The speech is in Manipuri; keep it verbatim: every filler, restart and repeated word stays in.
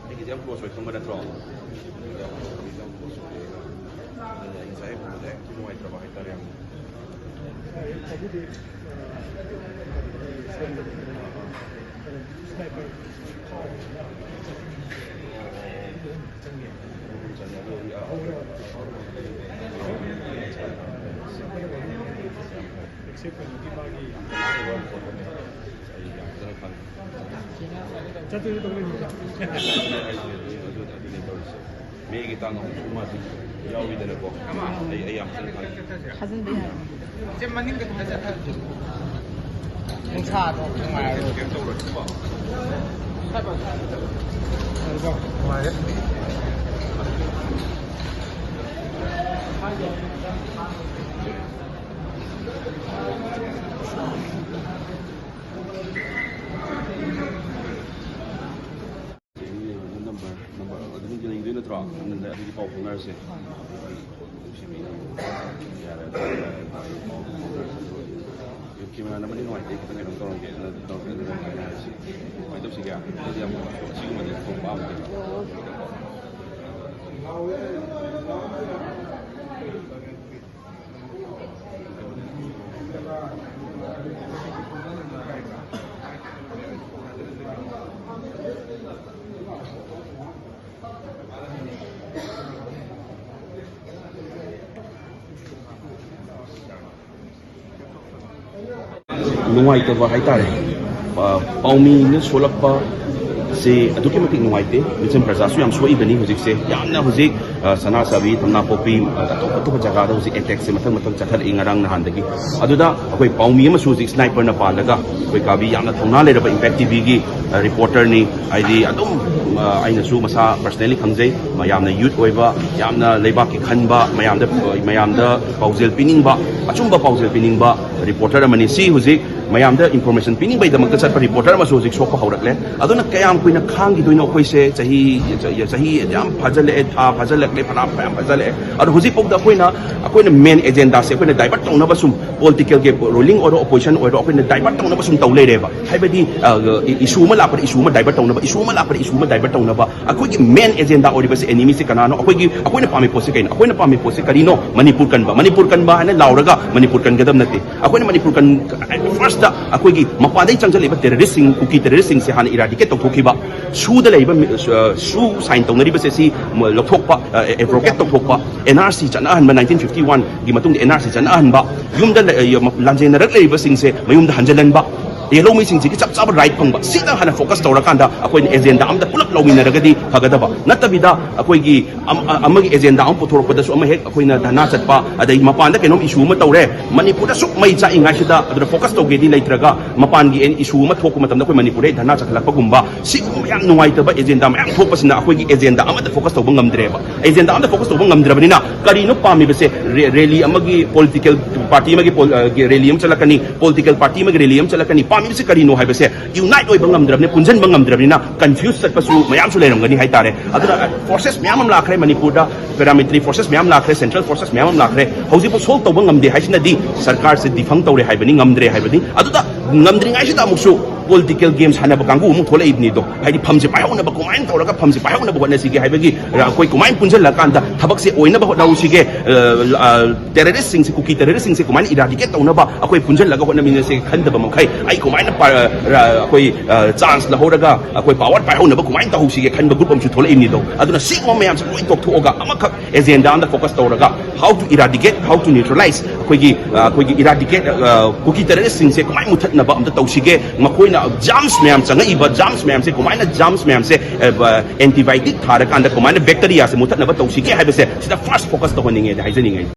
ꯑꯩꯒꯤꯗꯤ ꯌꯥꯝ ꯀ꯭ꯂꯣꯁ ꯑꯣꯏ ꯈꯪꯕ ꯅꯠꯇ꯭ꯔꯣ? ꯑꯗꯨꯅ ꯑꯩ ꯉꯁꯥꯏ ꯎꯕꯗ ꯍꯦꯛ ꯅꯨꯡꯉꯥꯏꯇ꯭ꯔꯕ ꯍꯥꯏꯇꯥꯔꯦ ꯌꯥꯝꯅ꯫ ꯑꯗꯨꯗꯤ, ꯑ, ꯁ꯭ꯅꯥꯏꯄꯔ ꯆꯪꯉꯦ꯫ ꯑꯦꯛꯁꯦꯞ ꯀꯩꯅꯣꯒꯤ ꯃꯥꯒꯤ ꯆꯠꯇꯣꯏꯅꯦ ꯇꯧꯔꯤꯅꯦ꯫ ꯃꯦꯒꯤ ꯇꯥꯡ ꯑꯍꯨꯝ ꯃꯥꯗꯤ ꯌꯥꯎꯔꯤꯗꯅꯀꯣ꯫ ꯑꯩ, ꯑꯩ ꯌꯥꯝ ꯀꯟꯅ ꯈꯪꯉꯦ꯫ ꯊꯥꯖꯤꯟꯕ ꯌꯥꯏ꯫ ꯆꯦ, ꯃꯅꯤꯡꯗ ꯈꯤꯇ ꯆꯠꯊꯔꯁꯦ꯫ ꯅꯨꯡꯁꯥꯗꯣ ꯅꯨꯡꯉꯥꯏꯔꯣꯏ꯫ ꯀꯩꯝ ꯇꯧꯔꯣꯏ꯫ ꯅꯨꯡꯉꯥꯏꯔꯦ꯫ ꯅꯝꯕꯔ, ꯅꯝꯕꯔ ꯑꯗꯨꯝ ꯌꯦꯡꯗꯣꯏ ꯅꯠꯇ꯭ꯔꯣ? ꯑꯗꯨꯗ ꯑꯗꯨꯗꯤ ꯄꯥꯎ ꯐꯥꯎꯅꯔꯁꯦ꯫ ꯅꯨꯡꯁꯤꯕꯤꯅ ꯌꯥꯔꯦ, ꯄꯥꯎ ꯐꯥꯎꯅꯔꯁꯦ꯫ ꯀꯦꯃꯦꯔꯥ ꯅꯝꯕꯗꯤ ꯅꯨꯡꯉꯥꯏꯇꯦ, ꯈꯤꯇꯪ ꯀꯩꯅꯣ ꯇꯧꯔꯝꯒꯦ, ꯇꯧꯔꯝꯒꯦ, ꯑꯗꯨꯒ ꯀꯥꯏꯅꯔꯁꯤ꯫ ꯀꯃꯥꯏꯅ ꯇꯧꯁꯤꯒꯦ? ꯑꯗꯨꯗꯤ ꯌꯥꯝ ꯑꯁꯤꯒꯨꯝꯕꯗꯤ ꯊꯣꯛꯄ ꯄꯥꯝꯗꯦꯕ꯫ ꯅꯨꯡꯉꯥꯏꯇꯕ ꯍꯥꯏꯇꯥꯔꯦ꯫ ꯑ, ꯄꯥꯎꯃꯤꯅ ꯁꯣꯛꯂꯛꯄ ꯁꯤ ꯑꯗꯨꯛꯀꯤ ꯃꯇꯤꯛ ꯅꯨꯡꯉꯥꯏꯇꯦ꯫ ꯃꯤꯆꯝ ꯄ꯭ꯔꯖꯥꯁꯨ ꯌꯥꯝ ꯁꯣꯛꯏꯕꯅꯤ ꯍꯧꯖꯤꯛꯁꯦ꯫ ꯌꯥꯝꯅ ꯍꯧꯖꯤꯛ, ꯑ, ꯁꯅꯥ ꯁꯥꯕꯤ, ꯊꯝꯅꯥ ꯄꯣꯛꯄꯤ, ꯑ, ꯑꯇꯣꯞ ꯑꯇꯣꯞꯄ ꯖꯒꯥꯗ ꯍꯧꯖꯤꯛ ꯑꯦꯇꯦꯛꯁꯦ ꯃꯊꯪ ꯃꯊꯪ ꯆꯠꯊꯔꯛꯏ ꯉꯔꯥꯡ ꯅꯍꯥꯟꯗꯒꯤ꯫ ꯑꯗꯨꯗ ꯑꯩꯈꯣꯏ ꯄꯥꯎꯃꯤ ꯑꯃꯁꯨ ꯍꯧꯖꯤꯛ ꯁ꯭ꯅꯥꯏꯄꯔꯅ ꯄꯥꯜꯂꯒ, ꯑꯩꯈꯣꯏ ꯀꯥꯕꯤ ꯌꯥꯝꯅ ꯊꯧꯅꯥ ꯂꯩꯔꯕ ꯏꯝꯄꯦꯛ ꯇꯤꯚꯤꯒꯤ, ꯑ, ꯔꯤꯄꯣꯔꯇꯔꯅꯤ꯫ ꯍꯥꯏꯗꯤ ꯑꯗꯨꯝ, ꯑ, ꯑꯩꯅꯁꯨ ꯃꯁꯥ ꯄꯔꯁꯅꯦꯂꯤ ꯈꯪꯖꯩ꯫ ꯃꯌꯥꯝꯅ ꯌꯨꯠ ꯑꯣꯏꯕ, ꯌꯥꯝꯅ ꯂꯩꯕꯥꯛꯀꯤ ꯈꯟꯕ, ꯃꯌꯥꯝꯗ, ꯃꯌꯥꯝꯗ ꯄꯥꯎꯖꯦꯜ ꯄꯤꯅꯤꯡꯕ, ꯑꯆꯨꯝꯕ ꯄꯥꯎꯖꯦꯜ ꯄꯤꯅꯤꯡꯕ ꯔꯤꯄꯣꯔꯇꯔ ꯑꯃꯅꯤ꯫ ꯁꯤ ꯍꯧꯖꯤꯛ ꯃꯌꯥꯝꯗ ꯏꯟꯐꯣꯔꯃꯦꯁꯟ ꯄꯤꯅꯤꯡꯕꯩꯗꯃꯛꯇ ꯆꯠꯄ ꯔꯤꯄꯣꯔꯇꯔ ꯑꯃꯁꯨ ꯍꯧꯖꯤꯛ ꯁꯣꯛꯄ ꯍꯧꯔꯛꯂꯦ꯫ ꯑꯗꯨꯅ ꯀꯌꯥꯝ ꯀꯨꯏꯅ ꯈꯥꯡꯈꯤꯗꯣꯏꯅꯣ ꯑꯩꯈꯣꯏꯁꯦ? ꯆꯍꯤ, ꯆꯍꯤ ꯌꯥꯝ ꯐꯥꯖꯜꯂꯛꯑꯦ, ꯊꯥ ꯐꯥꯖꯜꯂꯛꯂꯦ, ꯐꯅꯥ ꯃꯌꯥꯝ ꯐꯥꯖꯜꯂꯛꯑꯦ꯫ ꯑꯗꯣ ꯍꯧꯖꯤꯛꯐꯥꯎꯗ ꯑꯩꯈꯣꯏꯅ, ꯑꯩꯈꯣꯏꯅ ꯃꯦꯟ ꯑꯦꯖꯦꯟꯗꯥꯁꯦ ꯑꯩꯈꯣꯏꯅ ꯗꯥꯏꯚꯔꯠ ꯇꯧꯅꯕ ꯁꯨꯝ, ꯄꯣꯂꯤꯇꯤꯀꯦꯜꯒꯤ ꯔꯨꯂꯤꯡ ꯑꯣꯏꯔꯣ, ꯑꯣꯄꯣꯖꯤꯁꯟ ꯑꯣꯏꯔꯣ, ꯑꯩꯈꯣꯏꯅ ꯗꯥꯏꯚꯔꯠ ꯇꯧꯅꯕ ꯁꯨꯝ ꯇꯧ ꯂꯩꯔꯦꯕ꯫ ꯍꯥꯏꯕꯗꯤ, ꯑ, ꯏꯁꯨ ꯑꯃ ꯂꯥꯛꯄꯗ ꯏꯁꯨ ꯑꯃ ꯗꯥꯏꯚꯔꯠ ꯇꯧꯅꯕ, ꯏꯁꯨ ꯑꯃ ꯂꯥꯛꯄꯗ ꯏꯁꯨ ꯑꯃ ꯗꯥꯏꯚꯔꯠ ꯇꯧꯅꯕ꯫ ꯑꯩꯈꯣꯏꯒꯤ ꯃꯦꯟ ꯑꯦꯖꯦꯟꯗꯥ ꯑꯣꯏꯔꯤꯕꯁꯦ ꯑꯦꯅꯤꯃꯤꯁꯦ ꯀꯅꯥꯅꯣ? ꯑꯩꯈꯣꯏꯒꯤ, ꯑꯩꯈꯣꯏꯅ ꯄꯥꯝꯃꯤ ꯄꯣꯠꯁꯦ ꯀꯩꯅꯣ? ꯑꯩꯈꯣꯏꯅ ꯄꯥꯝꯃꯤ ꯄꯣꯠꯁꯦ ꯀꯔꯤꯅꯣ? ꯃꯅꯤꯄꯨꯔ ꯀꯟꯕ꯫ ꯃꯅꯤꯄꯨꯔ ꯀꯟꯕ ꯍꯥꯏꯅ ꯂꯥꯎꯔꯒ ꯃꯅꯤꯄꯨꯔ ꯀꯟꯒꯗꯕ ꯅꯠꯇꯦ꯫ ꯑꯩꯈꯣꯏꯅ ꯃꯅꯤꯄꯨꯔ ꯀꯟ-, ꯐꯥꯔꯁꯇ ꯑꯩꯈꯣꯏꯒꯤ ꯃꯄꯥꯟꯗꯩ ꯆꯪꯁꯤꯜꯂꯛꯏꯕ ꯇꯦꯔꯣꯔꯤꯁꯁꯤꯡ, ꯀꯨꯀꯤ ꯇꯦꯔꯣꯔꯤꯁꯁꯤꯡꯁꯦ ꯍꯥꯟꯅ ꯏꯔꯥꯗꯤꯀꯦꯠ ꯇꯧꯊꯣꯛꯈꯤꯕ, ꯁꯨꯗ ꯂꯩꯔꯤꯕ ꯃꯤ-, ꯑ, ꯁꯨ ꯁꯥꯏꯟ ꯇꯧꯅꯔꯤꯕꯁꯦ ꯁꯤ ꯂꯧꯊꯣꯛꯄ, ꯑ, ꯑꯦꯕ꯭ꯔꯣꯒꯦꯠ ꯇꯧꯊꯣꯛꯄ, and R C ꯆꯠꯅꯍꯟꯕ, nineteen fifty ꯋꯥꯟꯒꯤ ꯃꯇꯨꯡꯗ ꯑꯦꯟ ꯑꯥꯔ ꯁꯤ ꯆꯠꯅꯍꯟꯕ, ꯌꯨꯝꯗ ꯂꯩ-, ꯑ, ꯂꯥꯟꯖꯦꯟꯅꯔꯛꯂꯤꯕꯁꯤꯡꯁꯦ ꯃꯌꯨꯝꯗ ꯍꯟꯖꯤꯜꯍꯟꯕ, ꯌꯦꯜꯍꯧꯃꯤꯁꯤꯡꯁꯤꯒꯤ ꯆꯞ ꯆꯥꯕ ꯔꯥꯏꯠ ꯐꯪꯕ, ꯁꯤꯗ ꯍꯥꯟꯅ ꯐꯣꯀꯁ ꯇꯧꯔꯀꯥꯟꯗ ꯑꯩꯈꯣꯏꯅ ꯑꯦꯖꯦꯟꯗꯥ ꯑꯝꯗ ꯄꯨꯂꯞ ꯂꯧꯃꯤꯟꯅꯔꯒꯗꯤ ꯐꯒꯗꯕ꯫ ꯅꯠꯇꯕꯤꯗ ꯑꯩꯈꯣꯏꯒꯤ ꯑꯝ-, ꯑ-, ꯑꯃꯒꯤ ꯑꯦꯖꯦꯟꯗꯥ ꯑꯃ ꯄꯨꯊꯣꯔꯛꯄꯗꯁꯨ ꯑꯃ ꯍꯦꯛ ꯑꯩꯈꯣꯏꯅ ꯙꯔꯅꯥ ꯆꯠꯄ, ꯑꯗꯩ ꯃꯄꯥꯟꯗ ꯀꯩꯅꯣꯝ ꯏꯁꯨ ꯑꯃ ꯇꯧꯔꯦ, ꯃꯅꯤꯄꯨꯔꯗ ꯁꯨꯛ ꯃꯩ ꯆꯥꯛꯏꯉꯥꯏꯁꯤꯗ ꯑꯗꯨꯗ ꯐꯣꯀꯁ ꯇꯧꯒꯦꯗꯤ ꯂꯩꯇ꯭ꯔꯒ, ꯃꯄꯥꯟꯒꯤ ꯑꯦꯟ-, ꯏꯁꯨ ꯑꯃ ꯊꯣꯛꯄ ꯃꯇꯝꯗ ꯑꯩꯈꯣꯏ ꯃꯅꯤꯄꯨꯔꯗ ꯙꯔꯅꯥ ꯆꯠꯈꯠꯂꯛꯄꯒꯨꯝꯕ, ꯁꯤꯒꯨꯝꯕ ꯌꯥꯝ ꯅꯨꯡꯉꯥꯏꯇꯕ ꯑꯦꯖꯦꯟꯗꯥ ꯃꯌꯥꯝ ꯊꯣꯛꯄꯁꯤꯅ ꯑꯩꯈꯣꯏꯒꯤ ꯑꯦꯖꯦꯟꯗꯥ ꯑꯃꯗ ꯐꯣꯀꯁ ꯇꯧꯕ ꯉꯝꯗ꯭ꯔꯦꯕ꯫ ꯑꯦꯖꯦꯟꯗꯥ ꯑꯃꯗ ꯐꯣꯀꯁ ꯇꯧꯕ ꯉꯝꯗ꯭ꯔꯕꯅꯤꯅ ꯀꯔꯤꯅꯣ ꯄꯥꯝꯃꯤꯕꯁꯦ? ꯔꯦ-, ꯔꯦꯂꯤ ꯑꯃꯒꯤ, ꯄꯣꯂꯤꯇꯤꯀꯦꯜ ꯄꯥꯔꯇꯤ ꯑꯃꯒꯤ ꯄꯣꯜ-, ꯑ, ꯒꯤ ꯔꯦꯂꯤ ꯑꯃ ꯆꯠꯂꯛꯀꯅꯤ, ꯄꯣꯂꯤꯇꯤꯀꯦꯜ ꯄꯥꯔꯇꯤ ꯑꯃꯒꯤ ꯔꯦꯂꯤ ꯑꯃ ꯆꯠꯂꯛꯀꯅꯤ, ꯄꯥꯝꯃꯤꯕꯁꯦ ꯀꯔꯤꯅꯣ ꯍꯥꯏꯕꯁꯦ ꯌꯨꯅꯥꯏꯠ ꯑꯣꯏꯕ ꯉꯝꯗ꯭ꯔꯕꯅꯤꯅ, ꯄꯨꯟꯁꯤꯟꯕ ꯉꯝꯗ꯭ꯔꯕꯅꯤꯅ ꯀꯟꯐ꯭ꯌꯨꯁ ꯆꯠꯄꯁꯨ ꯃꯌꯥꯝꯁꯨ ꯂꯩꯔꯝꯒꯅꯤ ꯍꯥꯏꯇꯥꯔꯦ꯫ ꯑꯗꯨꯅ ꯐꯣꯔꯁꯦꯁ ꯃꯌꯥꯝ ꯑꯃ ꯂꯥꯛꯈ꯭ꯔꯦ ꯃꯅꯤꯄꯨꯔꯗ, ꯄꯦꯔꯥꯃꯤꯂꯤꯇꯔꯤ ꯐꯣꯔꯁꯦꯁ ꯃꯌꯥꯝ ꯂꯥꯛꯈ꯭ꯔꯦ, ꯁꯦꯟꯇ꯭ꯔꯦꯜ ꯐꯣꯔꯁꯦꯁ ꯃꯌꯥꯝ ꯑꯃ ꯂꯥꯛꯈ꯭ꯔꯦ꯫ ꯍꯧꯖꯤꯛꯐꯥꯎ ꯁꯣꯜꯕ ꯇꯧꯕ ꯉꯝꯗꯦ ꯍꯥꯏꯁꯤꯅꯗꯤ ꯁꯔꯀꯥꯔꯁꯦ ꯗꯤꯐꯪ ꯇꯧꯔꯦ ꯍꯥꯏꯕꯅꯤ, ꯉꯝꯗ꯭ꯔꯦ ꯍꯥꯏꯕꯅꯤ꯫ ꯑꯗꯨꯗ ꯉꯝꯗ꯭ꯔꯤꯉꯩꯁꯤꯗ ꯑꯃꯨꯛꯁꯨ ꯄꯣꯂꯤꯇꯤꯀꯦꯜ ꯒꯦꯝ ꯁꯥꯟꯅꯕ ꯀꯥꯡꯕꯨ ꯑꯃꯨꯛ ꯊꯣꯛꯂꯛꯏꯕꯅꯤꯗꯣ꯫ ꯍꯥꯏꯗꯤ ꯐꯝꯁꯦ ꯄꯥꯏꯍꯧꯅꯕ, ꯀꯃꯥꯏꯅ ꯇꯧꯔꯒ ꯐꯝꯁꯦ ꯄꯥꯏꯍꯧꯅꯕ ꯍꯣꯠꯅꯁꯤꯒꯦ ꯍꯥꯏꯕꯒꯤ, ꯑ, ꯑꯩꯈꯣꯏ ꯀꯃꯥꯏꯅ ꯄꯨꯟꯁꯤꯜꯂꯀꯥꯟꯗ ꯊꯕꯛꯁꯦ ꯑꯣꯏꯅꯕ ꯍꯣꯠꯅꯍꯧꯁꯤꯒꯦ, ꯑ, ꯑ, ꯇꯦꯔꯣꯔꯤꯁꯁꯤꯡꯁꯦ, ꯀꯨꯀꯤ ꯇꯦꯔꯣꯔꯤꯁꯁꯤꯡꯁꯦ ꯀꯃꯥꯏꯅ ꯏꯔꯥꯗꯤꯀꯦꯠ ꯇꯧꯅꯕ ꯑꯩꯈꯣꯏ ꯄꯨꯟꯁꯤꯜꯂꯒ ꯍꯣꯠꯅꯃꯤꯟꯅꯁꯦ ꯈꯟꯗꯕ ꯃꯈꯩ, ꯑꯩ ꯀꯃꯥꯏꯅ ꯄꯥ-, ꯑ, ꯑꯩꯈꯣꯏ, ꯑ, ꯆꯥꯟꯁ ꯂꯧꯍꯧꯔꯒ ꯑꯩꯈꯣꯏ ꯄꯥꯋꯔ ꯄꯥꯏꯍꯧꯅꯕ ꯀꯃꯥꯏꯅ ꯇꯧꯍꯧꯁꯤꯒꯦ ꯈꯟꯕ ꯒ꯭ꯔꯨꯞ ꯑꯃꯁꯨ ꯊꯣꯛꯂꯛꯏꯕꯅꯤꯗꯣ꯫ ꯑꯗꯨꯅ ꯁꯤꯒꯨꯝꯕ ꯃꯌꯥꯝꯁꯦ ꯂꯣꯏ ꯇꯣꯛꯊꯣꯛꯑꯒ ꯑꯃꯈꯛ ꯑꯦꯖꯦꯟꯗꯥ ꯑꯃꯗ ꯐꯣꯀꯁ ꯇꯧꯔꯒ, how to eradicate, how to neutralize, ꯑꯩꯈꯣꯏꯒꯤ, ꯑ, ꯑꯩꯈꯣꯏꯒꯤ ꯏꯔꯥꯗꯤꯀꯦꯠ, ꯑ, ꯀꯨꯀꯤ ꯇꯦꯔꯣꯔꯤꯁꯁꯤꯡꯁꯦ ꯀꯃꯥꯏꯅ ꯃꯨꯊꯠꯅꯕ ꯑꯝꯇ ꯇꯧꯁꯤꯒꯦ, ꯃꯈꯣꯏꯅ ꯖꯥꯝꯁ ꯃꯌꯥꯝ ꯆꯪꯉꯛꯏꯕ ꯖꯥꯝꯁ ꯃꯌꯥꯝꯁꯦ ꯀꯃꯥꯏꯅ, ꯖꯥꯝꯁ ꯃꯌꯥꯝꯁꯦ, ꯑ, ꯑꯦꯟꯇꯤꯕꯥꯏꯑꯣꯇꯤꯛ ꯊꯥꯔꯀꯥꯟꯗ ꯀꯃꯥꯏꯅ ꯕꯦꯛꯇꯔꯤꯌꯥꯁꯦ ꯃꯨꯊꯠꯅꯕ ꯇꯧꯁꯤꯒꯦ ꯍꯥꯏꯕꯁꯦ ꯁꯤꯗ ꯐꯥꯔꯁ ꯐꯣꯀꯁ ꯇꯧꯍꯟꯅꯤꯡꯉꯦꯗꯤ ꯍꯥꯏꯖꯅꯤꯡꯉꯦ꯫